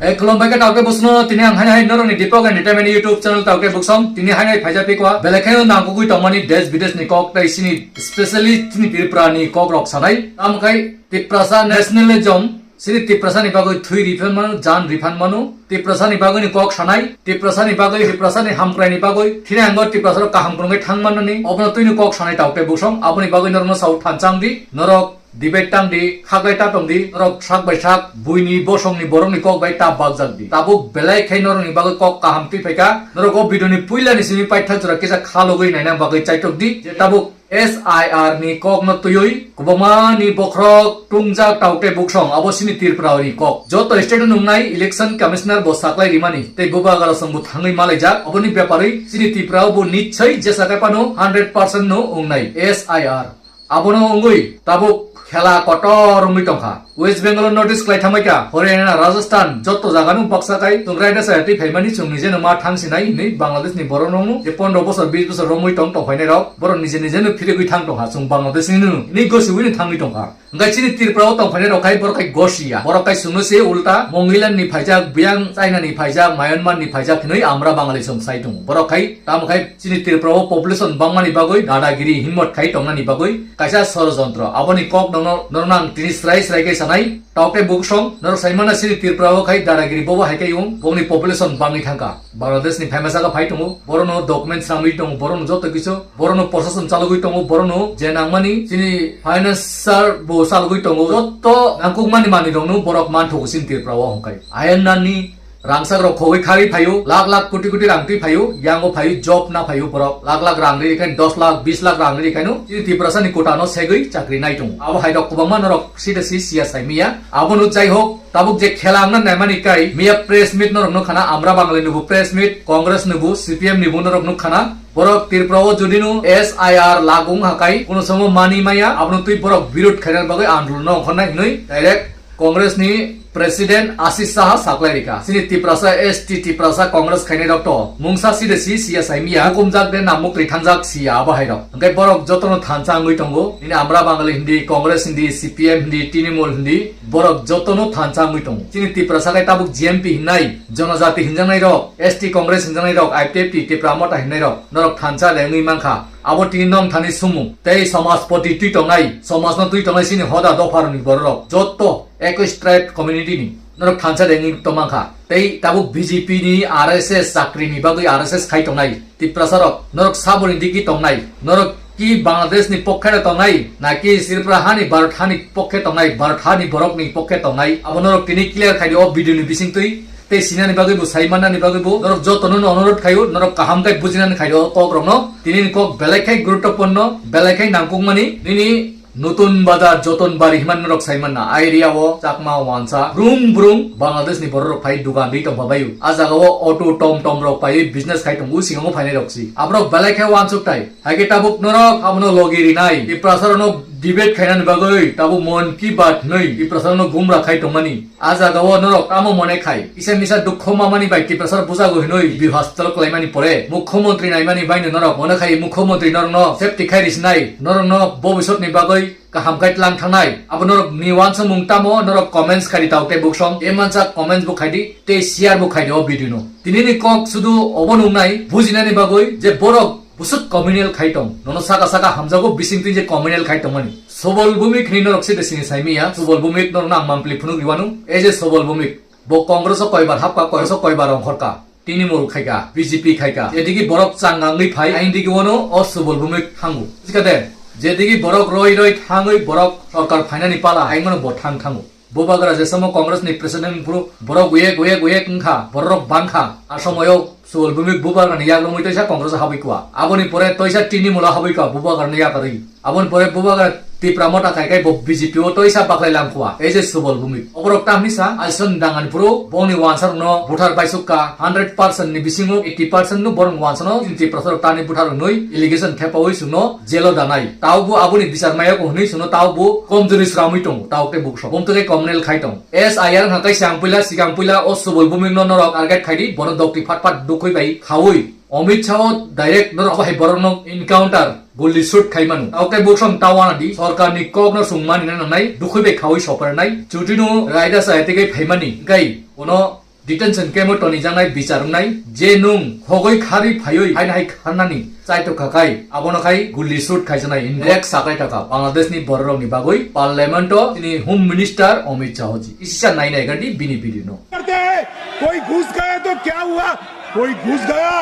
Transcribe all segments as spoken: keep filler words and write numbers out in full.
Ei, khulumbai khe taoke busno, tini ang hai hai norokni Deepak Entertainment YouTube channel taoke buksong, tini hai hai phaijak phi kwa, belai kheno nangkukwi tongmani desh bidesh ni kok tei sini specially chini Tripura ni kok rok sanai. Tamo khai Tiprasa nationalism, sini Tiprasa ni bagwi thwi riphan mano, jan riphan mano, Tiprasa ni bagwi ni kok sanai, Tiprasa ni bagwi, Tiprasa ni hamkrai ni bagwi, thini ango Tiprasa rok kaham kwrwngwi thang mannani, obono twini kok sanai taoke buksong, aboni bagwi norokno sao thansa wng di, norok debate tang di, khaklai ta tong di, norok sak bai sak, buini bosongni borokni kok bai ta bakjak di. Tabuk belai khai norokni bagwi kok kaham twi phaikha, norok o video ni puila ni simi paitha jora kisa khalogwi naina bagwi chaitok di, je tabuk S I R ni kokno twiwi kwbangma ni bokhorok tungjak taoke buksong abo sini Tripura ni kok. Joto state o nungnai election commissioner bo saklai rimani tei bubagra songbo thangwi malaijak, oboni beparwi sini Tripura o bo nichoi jesa khe phano hundred percent no wngnai S I R. Abono wngwi tabuk khela kotor wngwi tongkha. West Bengal o notice khlai thangbaikha, Haryana, Rajasthan, jotto jagano baksa khai chwng raida chaya twi phaimani chwng nijeno ma thang sinai hinwi Bangladesh ni borok rokno je pondro bosor, bis bosor romwi tong tongphainai rok, borok nije nijeno phirigwi thang tongkha, chwng Bangladesh ni no hinwi gosiwi no thangwi tongkha. Hwnkhe chini Tripura o tongphainai rok khai borok khai gosiya, borok khai chwngno se ulta Mongolian ni phaijak, biyang China ni phaijak, Myanmar ni phaijak hinwi amra Bangali chwng sai tongo. Borok khai tamo khai chini Tripura o population bangmani bagwi dadagiri himmat khai tongnani bagwi kaisa sorojontro. Aboni kok nono, norokno ang tini srai srai khe sanai. Taoke buksong, norok saimano sini Tripura o khai dadagiri bobo hai khe yung, bongni population bangwi thangkha. Bangladesh ni phaima saka phai tongo, borono document sramwi tongo, borono joto kisu, borono procession chalogwi tongo, borono je nangmani chini financier bo chalogwi tongo, joto nangkukmani manwi rokno borok manthogo sini Tripura o hwnkhai. Ayang nani rangsak rok khogwi khagwi phaio, lakh lakh koti koti rang twi phaio, yango phaio, job na phaio borok, lakh lakh rang ri khaino, dos lakh, bis lakh rang ri khaino, chini Tiprasa ni kota no segwi chakri nai tongo. Abo hai rok kwbangma norok sida si siya sai miya. Abono jai hok, tabuk je khela wngna naimani kai, miya press meet norok nuk khana, amra Bangali nubu press meet, Congress nubu, C P M nubu norok nuk khana, borok Tripura o jodi no S I R lagu wng hakai, kuno somo mani maya, abono twi borok birod khaina bagwi andolon no ongkhornai hinwi direct Congress ni President Ashish Saha saklai rikha. Chini Tiprasa S T Tiprasa Congress khainai rok to mungsa side si siya sai miya, hukumjak de namuk ri thangjak siya abo hai rok. Hwnkhe borok jotono thansa wngwi tongo. Nini Amra Bangali hindi, Congress hindi, C P M hindi, Trinamool hindi, borok jotono thansa wngwi tongo. Chini Tiprasa khai tabuk G M P hinnai, Jonojati hinjaknai rok, S T Congress hinjaknai rok, I P F T, Tipra Motha hinnai rok, norok thansa de wngwi mankha. Abo tini nong thani sumung tei somajpoti twi tongnai, somajno twi tongnai chini hoda dopharokni bororok, jotto ekoi tribe community ni norok thansa de wngwi tongmankha. Tei tabuk B J P ni R S S chakri ni bagwi R S S khai tongnai Tiprasa rok, norok saboni digi tongnai, norok ki Bangladesh ni pokhe tongnai, naki Tripura hani Bharat hani pokhe tongnai, Bharat hani borok ni pokhe tongnai, abo norok tini clear khai di o video ni bising twi. Tei sinani bagwi bo, sai mannani bagwi bo, norok jotono no onurodh khaio, norok kaham khe bujinani khaio o kok rokno. Tini ni kok belai khai guruttopurno, belai khai nangkukmani. Nini Nutun Bazar, Joton Bari himan norok sai manna. A area o Chakma wansa brung brung Bangladesh ni borok rok phai dugan ri tong babayu. A jaga o auto, tom tom rok phai business khai tongo, singo phainai rok si. Aborok belai khai wansuk tai. Hai khe tabuk norok abono logi rinai. Tiprasa rok no debate khainani bagwi tabuk Mon Ki Baat hinwi Tiprasa rok no gumra khai tongmani. A jaga o norok tamo mone khai, kisa misa dukho mamani bai Tiprasa bujago hinwi B J P hospital kwlaimani pore, mukhyamantri naimani baino norok mone khai mukhyamantri norokno safety khai risinai, norokno bobisotni bagwi kaham khai tlang thangnai. Abo norok ni wansukmung tamo norok comments khai di tao tei buksong, e mansa comments bo khai di tei share bo khai di o video no. Tini ni kok sudu obo nungnai bujinani bagwi je borok bwswk communal khai tong, nono saka saka hamjago bising twi je communal khai tongmani. Subal Bhumik hinwi norok se de sini sai miya, Subal Bhumik norokno ang mampli phunuk riwanu, e je Subal Bhumik, bo Congress o koibar hapka, Congress o koibar ongkhorka, Trinamool khaika, B J P khaika, jedigi borok changa wngwi phai, aindigi wano o Subal Bhumik thango. Sikade, jedigi borok roi roi thangwi borok sorkar phainani pala, aimano bo thang thango. Bubagra je samo Congress ni president bro, borok uyek uyek uyek wngkha, borok bangkha. A somoyo Subal Bhumik Bubagra ni yaglumwi toisa Congress o habwi kwa. Aboni pore toisa Trinamool o habwi kwa Bubagra ni yakarwi. Aboni pore Bubagra Tipra Motha khai khai bo B J P o toisa baklai lang kwa. Ei je Subal Bhumik. Oborok tamni sa Alison Dangan Pro, bongni wansa rokno buthar baisukka hundred percent ni bisingo eighty percent no borok wansa no Tiprasa rok tani buthar wnwi allegation thepawi sungno jail o danai. Tao bo aboni bichar maya ko hwnwi sungno tao bo komjori sramwi tongo. Tao tei buksok. Bumtwkhe communal khai tong. S I R wngkha kaisa ang puila, sikang puila o Subal Bhumik no norok target khai di, bono dokti phat phat dukhwi bai khaui. Amit Shah o direct norok abo hai borok no encounter, guli shoot khai mano. Tao khe buksong tao wana di, sorkar ni kok no sung mani na nangnai, dukhwi bai khaui sopar nai. Chuti no raida sa etegai phai mani, gai bono Detention camp o tonijaknai bichar wngnai, je nwng hogwi kharwi phaiwi haino hai kharnani chaitok kha khai, abono khai gulli shoot khaijaknai, indirect saklai taka Bangladesh ni bororokni bagwi parliament o chini Home Minister Amit Shah ji. Isisa nai nai gadi bini video no. करते हैं। कोई घुस गया तो क्या हुआ? कोई घुस गया,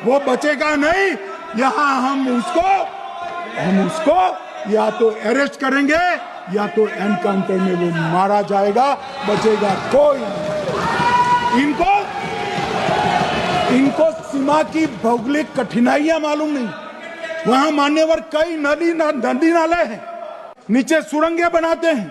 वो बचेगा नहीं। यहाँ हम उसको, हम उसको या तो अरेस्ट करेंगे या तो एनकाउंटर में वो मारा जाएगा, बचेगा कोई नहीं। इनको, इनको सीमा की भौगोलिक कठिनाइयां मालूम नहीं। वहां मान्यवर कई नदी ना, नदी नाले हैं, नीचे सुरंगें बनाते हैं,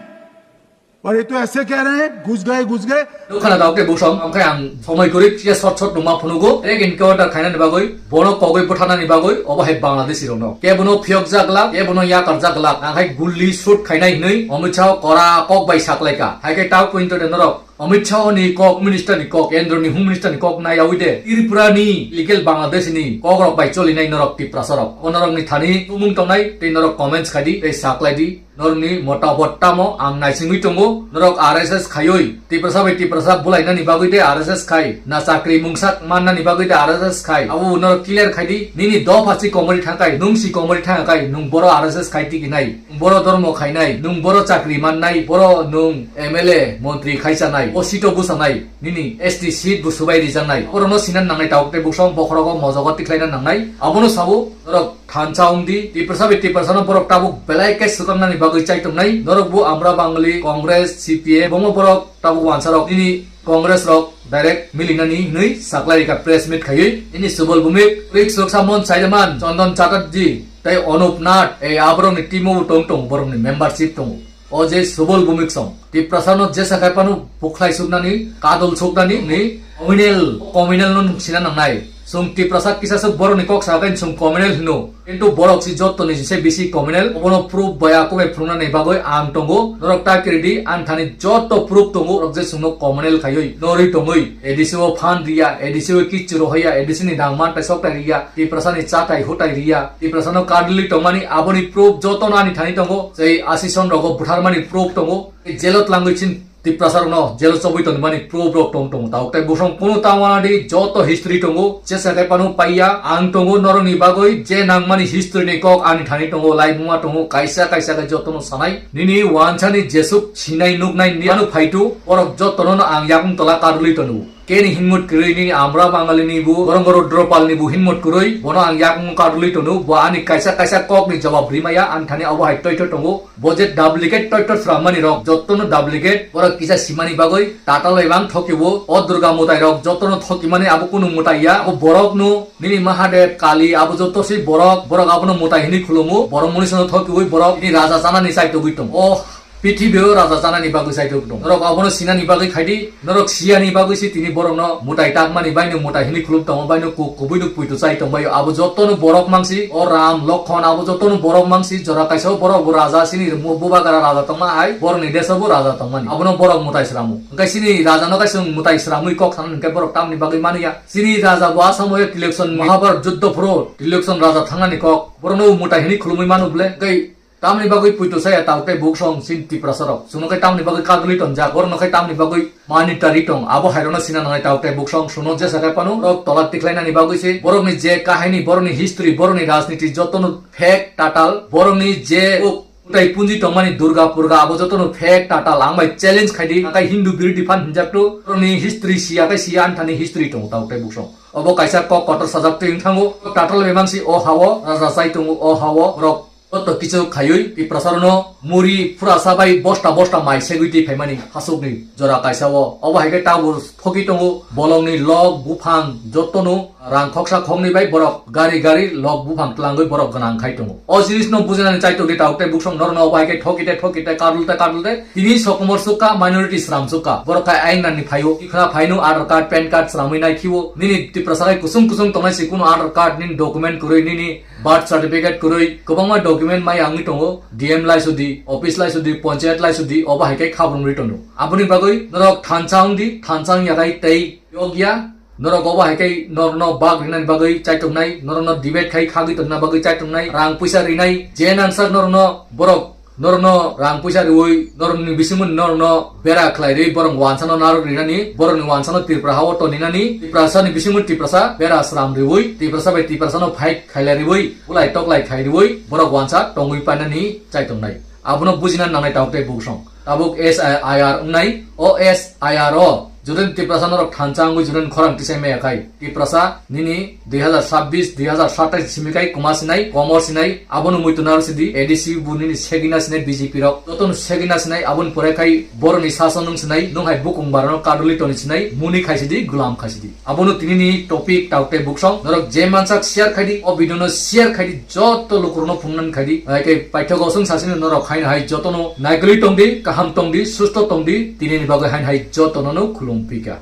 और ये तो ऐसे कह रहे हैं, घुस गए, घुस गए। Nukha na daok tei buksong, ang khe ang somoi kwrwi kisa short short numa phunugo. Direct encounter khainani bagwi, bono kogwi bwtharnani bagwi, obo hai Bangladeshi rokno. Kebono phiyokjak glak, kebono yakarjak glak. Ang hai gulli shoot khainai hinwi Amit Shah kora kok bai saklaika. Hai khe ta pointo de norok Amit Shah ni kok, Minister ni kok, Kendro ni Home Minister ni kok nai yawi de. Tripura ni illegal Bangladeshi ni kok rok bai cholinai norok Tiprasa rok. O norok ni thani tumung tongnai tei norok comments khai di, tei saklai di. Norokni mota bo tamo ang naisingwi tongo. Norok R S S khaiwi Tiprasa bai Tiprasa bulainani bagwi de R S S khai, na chakri mungsa mannani bagwi de R S S khai. Abo norok clear khai di. Nini dopha si komori thangkai, nung si komori thangkai, nung boro R S S khai tiki nai, nung boro dormo khainai, nung boro chakri mannai, boro nung M L A, montri khai chanai, o seat o bwsanai, nini S T seat bo subai rijaknai. Borokno sinan nangnai, tabuk tei buksong bokhorogo mojogo tikhlaina nangnai. Abono sabo norok thansa wng di, Tiprasa bai Tiprasa no borok tabuk belai khe swkang nani bagwi chai tongnai. Norok bo Amra Bangali, Congress, C P M, bomo borok tabuk wansa rok nini Congress rok direct milinani hinwi saklai rika press meet khaiwi. Nini Subal Bhumik, Rik Suraksa Mon Saidaman, Chandan Chatterjee, tei Anup Nath, ei aborok ni team o bo tong tong borok ni membership tongo. O je Subal Bhumik song, Tiprasa no jesa khai phano bukhlai suknani, kadol suknani ni communal, communal no sina nangnai. Chwng Tiprasa kisa se borok ni kok sa khai chwng communal hino. Kintu borok si joto ni se bisi communal. Obono proof bai ako bai phunuknani bagwi ang tongo. Norok ta kiri di, ang thani joto proof tongo. Norok je chwngno communal khaiwi norwi tongwi, A D C o phan riya, A D C o kichu rohaya, A D C ni dang man tai sok tai riya, Tiprasa ni cha tai hu tai riya, Tiprasa no kadoli tongmani aboni proof joto no ani thani tongo. Sei asison rogo butharmani proof tongo. Jail o tlangwi chin Tiprasa rokno jail o chobwi tongmani proof rok tong tongo. Tabuk tei buksong kunu ta wana di, joto history tongo. Jesa khai phano paiya ang tongo norokni bagwi, je nangmani history ni kok ani thani tongo, laimungma tongo, kaisa kaisa khe jotono sanai. Nini wansani jesuk sinai nuknai ni ano phaitu, borok jotono no ang yakung tola karwi tono. Keni hinmut kwrwi nini Amra Bangali ni bo, Gorongo Rudropal ni bo hinmut kwrwi, bono ang yakung karwi tono, bo ani kaisa kaisa kok ni jawab rimaya, ang thani abo hai toitho tongo. Bo je duplicate toitho srammani rok, jottono duplicate, borok kisa simani bagwi tatal bai bang thokibo, o Durga mwtai rok jottono thokimani abo kunu mwtai ya, o borok no nini Mahadev, Kali, abo jotto se borok, borok abono mwtai hinwi khulumo, borok munisano thokiwi borok ni raja chanani chaitogwi tongo. O pithibio raja chanani bagwi chaitogwi tongo. Norok abono sinani bagwi khaidi, norok siyani bagwi se tini borokno mwtai takmani baino mwtai hinwi khulum tongo, baino ku-, kubui no puito chai tongbaio. Abo jottono borok mangsi, o Ram, Lokhon, abo jottono borok mangsi, jora kaisa o borok bo raja sini mo-, bubagara raja tongma hai, borokni deso bo raja tongmani. Abono borok mwtai sramo. Hwnkhe sini rajano kaisa mwtai sramwi kok sana hwnkhe borok tamni bagwi mani ya. Sini raja bo Asamo election Mahabharat juddho phuru election raja thangnani kok. Borokno mwtai hinwi khulumwi manu bwle. Hwnkhe tamni bagwi puito saya tabuk tei buksong sin Tiprasa rok. Chwngno khe tamni bagwi kadulwi tonjak. Borokno khe tamni bagwi mani tari tong. Abo hairokno sina nangnai tabuk tei buksong. Chwngno jesa khe phano rok tola tikhlainani bagwi se. Borokni je kahini, borokni history, borokni rajniti jotono fake tatal. Borokni je o Mwtai punji tongmani Durga Purga abo jotono fake tatal, ang bai challenge khaidi, akai Hindu birodhi phan hinjak to, borokni history siya kai siya, anthani history tongo tabuk tei buksong. Obo kaisa kok kotor sajak twi wng thango, tatal bemang si o hao, raja chai tongo o hao, borok joto kichu khaiwi, Tiprasa rokno muri phurasa bai bosta bosta mai segwi twi phaimani hasukni jora kaisa o. Obo hai khe tabuk thoki tongo, bolongni lok buphang jotono rang khoksa khoknwi bai borok gari gari lok buphang twlangwi borok gwnang khai tongo. O jinisno bujinani chaitok di tabuk tei buksong norokno obo hai khe thoki tei thoki tei kadul tei kadul tei tini sokomor sukha minority sram sukha borok khai ayang nani phaio, tikhwna phaino Aadhaar card, pan card sramwi nai khio, nini Tiprasa khai kusung kusung tongnai si kunu Aadhaar card nini document kwrwi nini birth certificate kwrwi kwbangma document mai wngwi tongo, D M laisodi, office laisodi, panchayat laisodi, obo hai khe khabrumri tongo. Aboni bagwi norok thansa wng di, thansa wng ya khai tei yokya, norok obo hai khe norokno bak rinani bagwi chaitok nai, norokno debate khai khagwi tongna bagwi chaitok nai, rang puisa rinai, je nangsak norokno borok norokno rang puisa riwi, norokni bisingmani norokno bera khlai riwi, borok wansano narwk rinani, borokni wansano Tripura hao toninani, Tiprasani bisingmani Tiprasa bera sram riwi, Tiprasa bai Tiprasano fight khailai riwi, bulai toklai khai riwi, borok wansa tongwi painani chai tongnai. Abono bujina nangnai tabuk tei buksong. Tabuk S I R wngnai, o S I R o judin Tiprasa norok thansa wngwi judin khorang tisai maya khai. Tiprasa nini dui hazar sabbish, dui hazar satais simi khai kuma sinai, komor sinai, abono muitu naro sidi, A D C bu nini segina sinai B J P rok, jotono segina sinai, aboni pore khai boroni sason nung sinai, nung hai bukung barano kaduli toni sinai, muni khai sidi, gulam khai sidi. Abono tinini topic tabuk tei buksong, norok je mansak share khai di, o video no share khai di, joto lukurokno phungnani khai di. Hai khe paithak osong sasini norok haino hai jotono naigwlwi tong di, kaham tong di, susto tong di, tinini bagwi haino hai jotono no khulum pika.